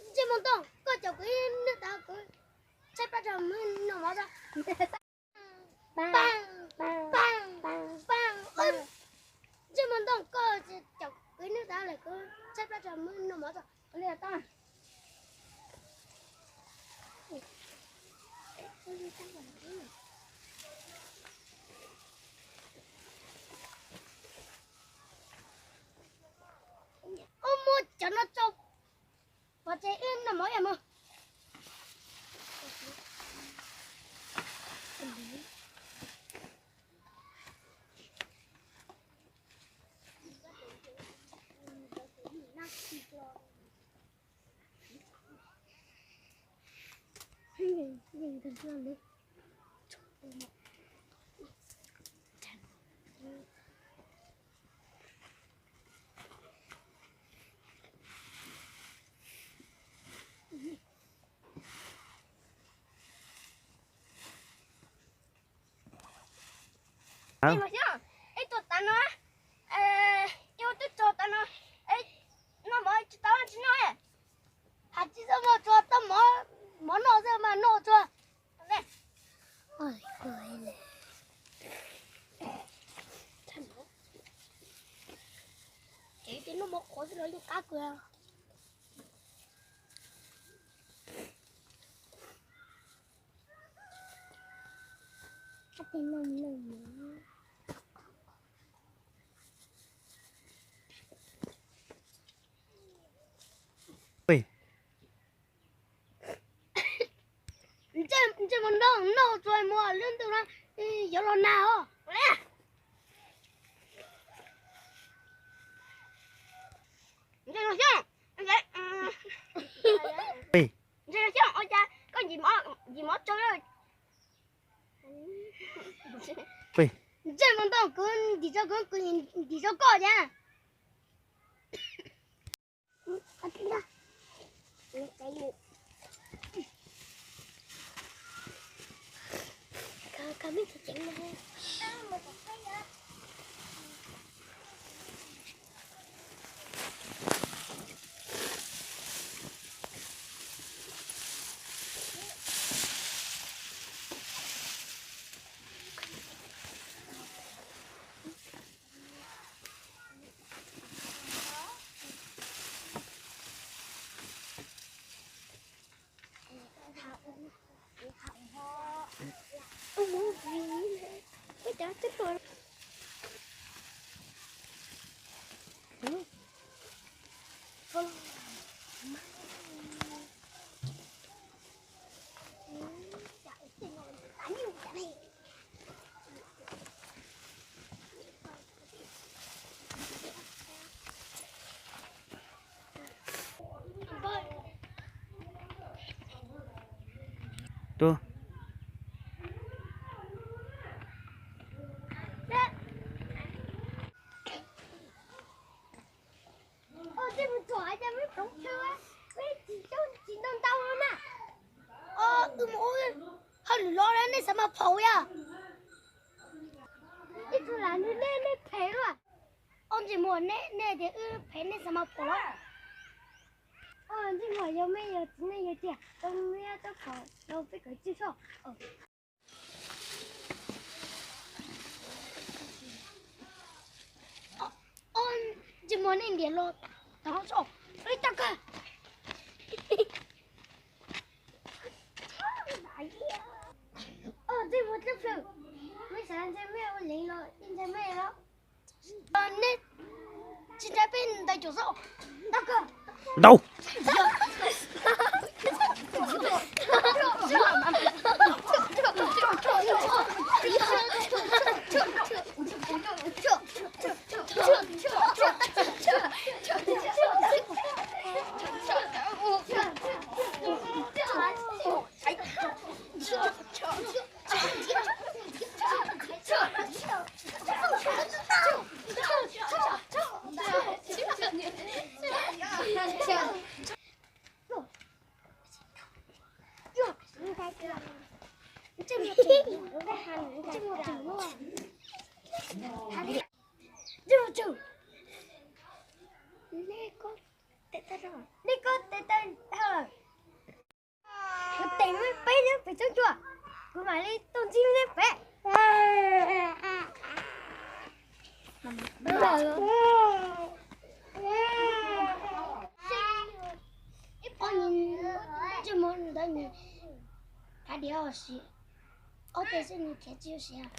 Ntsej muag ntoo, koj caum kuv ib nub tas kuv tshaib plab tso muab noj mov tso. Ntsej muag ntoo, koj caum kuv ib nub tas lawm kuv tshaib plab tso muab noj mov tso. Ub, muab cov no tso pov tseg, wb noj mov ib yam mus. Ib tug tas no, ib tug tso tas no, noj mov tsis tau tsis noj. Has tsis txhob muab tsuag tau mov, mov noj xwb mas noj tsuag. Ces noj mov qhuav xwb los yeej qab kawg. Ntsej muag ntoo, noj tsuag mus lub ntuj no yuav los nag os. Ntsej muag xyooj, ntsej muag xyooj, ua cas koj yim mov tsau? Ntsej muag ntoo, kuv ntim rau kuv, kuv ntim rau koj thiab. Lwm los nej xav mas phaum yog. Ib tug lam nug nej, nej phem luaj. Ob ntsej muag, nej, nej tias wb phem nej xav mas phaum los? Ntsej muag, yog mej yog txiv neej yog tiag, tau mej tau phaum rau peb kov tswj soj. Ob ntsej muag, nej ntiav los tod soj, tag kawg. Ob ntsej muag dlawb plhws, mej xav ntshai mej ua leej los ntshai mej los? Nej tsis ntshai peb ntaus cuam xwb. Ntaus. Nej koj tes taw dhau lawm. Kuv tes muaj peb nyob pem tsob ntsuab, kuv mam li tuaj ntsib neb pem. Ib pob ntsej muag ntawd nws khav diav os, ob tes xwb nws khiav tsis siav.